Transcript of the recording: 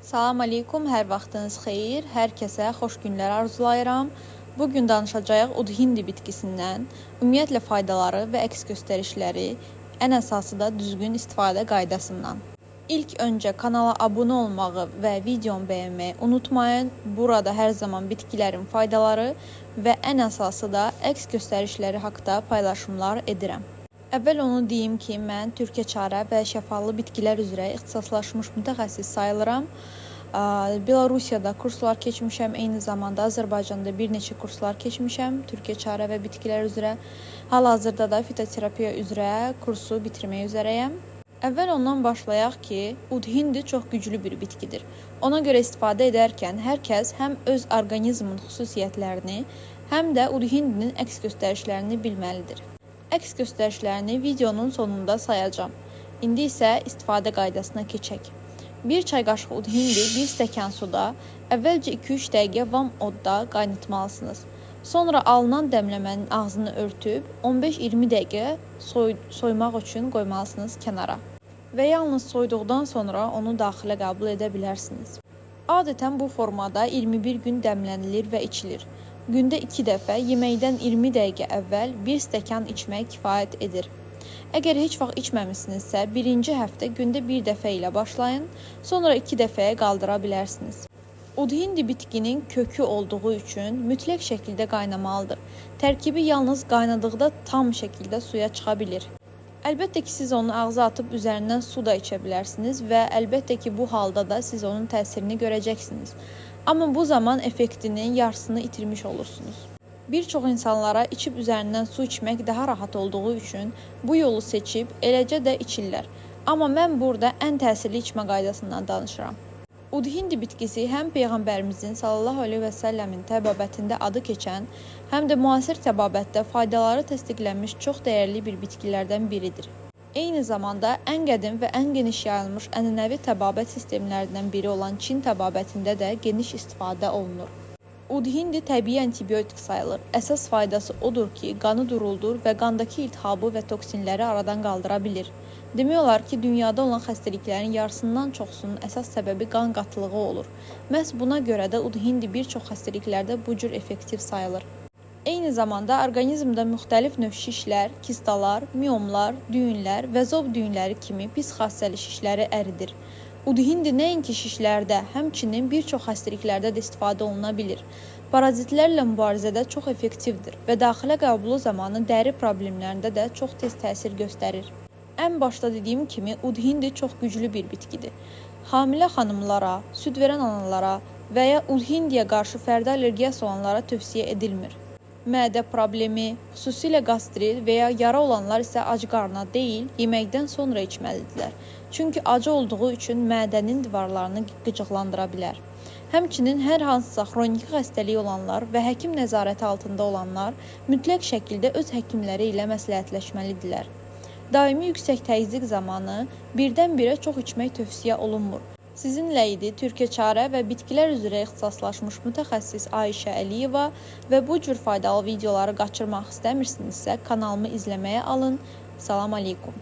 Salam aleykum, hər vaxtınız xeyir. Hər kəsə xoş günlər arzulayıram. Bu gün danışacağıq udhindi bitkisindən, ümumiyyətlə faydaları və əks göstərişləri, ən əsası da düzgün istifadə qaydasından. İlk öncə kanala abunə olmağı və videomu bəyənməyi unutmayın. Burada hər zaman bitkilərin faydaları və ən əsası da əks göstərişləri haqda paylaşımlar edirəm. Əvvəl onu deyim ki, mən türkə çarə və şəfalı bitkilər üzrə ixtisaslaşmış mütəxəssis sayılıram. Belarusiyada kurslar keçmişəm, eyni zamanda Azərbaycanda bir neçə kurslar keçmişəm türkə çarə və bitkilər üzrə. Hal-hazırda da fitoterapiya üzrə kursu bitirmək üzrəyəm. Əvvəl ondan başlayaq ki, udhindi çox güclü bir bitkidir. Ona görə istifadə edərkən hər kəs həm öz orqanizmin xüsusiyyətlərini, həm də udhindinin əks göstərişlərini bilməlidir. Əks göstərişlərini videonun sonunda sayacağam. İndi isə istifadə qaydasına keçək. 1 çay qaşığı udhindi 1 stəkan suda əvvəlcə 2-3 dəqiqə vam odda qaynatmalısınız. Sonra alınan dəmləmənin ağzını örtüb 15-20 dəqiqə soymaq üçün qoymalısınız kənara. Və yalnız soyduqdan sonra onu daxilə qəbul edə bilərsiniz. Adətən bu formada 21 gün dəmlənilir və içilir. Gündə 2 dəfə yeməkdən 20 dəqiqə əvvəl 1 stəkan içmək kifayət edir. Əgər heç vaxt içməmisinizsə, birinci həftə gündə bir dəfə ilə başlayın, sonra 2 dəfəyə qaldıra bilərsiniz. Udhindi bitkinin kökü olduğu üçün mütləq şəkildə qaynamalıdır. Tərkibi yalnız qaynadıqda tam şəkildə suya çıxa bilir. Əlbəttə ki, siz onu ağza atıb üzərindən su da içə bilərsiniz və əlbəttə ki, bu halda da siz onun təsirini görəcəksiniz. Amma bu zaman effektinin yarısını itirmiş olursunuz. Bir çox insanlara içib üzərindən su içmək daha rahat olduğu üçün bu yolu seçib eləcə də içirlər. Amma mən burada ən təsirli içmə qaydasından danışıram. Udhindi bitkisi həm Peyğəmbərimizin sallallahu əleyhi və səlləmin təbabətində adı keçən, həm də müasir təbabətdə faydaları təsdiqlənmiş çox dəyərli bir bitkilərdən biridir. Eyni zamanda ən qədim və ən geniş yayılmış ənənəvi təbabət sistemlərindən biri olan Çin təbabətində də geniş istifadə olunur. Udhindi təbii antibiotik sayılır. Əsas faydası odur ki, qanı duruldur və qandakı iltihabı və toksinləri aradan qaldıra bilir. Demək olar ki, dünyada olan xəstəliklərin yarısından çoxsunun əsas səbəbi qan qatılığı olur. Məhz buna görə də udhindi bir çox xəstəliklərdə bu cür effektiv sayılır. Eyni zamanda orqanizmdə müxtəlif növ şişlər, kistalar, miomlar, düyünlər və zob düyünləri kimi pis xassəli şişləri əridir. Udhindi nəinki şişlərdə, həmçinin bir çox xəstəliklərdə də istifadə oluna bilir. Parazitlərlə mübarizədə çox effektivdir və daxilə qəbulu zamanı dəri problemlərində də çox tez təsir göstərir. Ən başda dediyim kimi udhindi çox güclü bir bitkidir. Hamilə xanımlara, süd verən analara və ya udhindiyə qarşı fərdi allergiyası olanlara tövsiyə edilmir. Mədə problemi, xüsusilə qastrit və ya yara olanlar isə ac qarına deyil, yeməkdən sonra içməlidirlər. Çünki acı olduğu üçün mədənin divarlarını qıcıqlandıra bilər. Həmçinin hər hansısa xroniki xəstəliyi olanlar və həkim nəzarəti altında olanlar mütləq şəkildə öz həkimləri ilə məsləhətləşməlidirlər. Daimi yüksək təzyiq zamanı birdən-birə çox içmək tövsiyə olunmur. Sizinlə idi türkə çarə və bitkilər üzrə ixtisaslaşmış mütəxəssis Ayşə Əliyeva və bu cür faydalı videoları qaçırmaq istəmirsinizsə kanalımı izləməyə alın. Salam aleykum.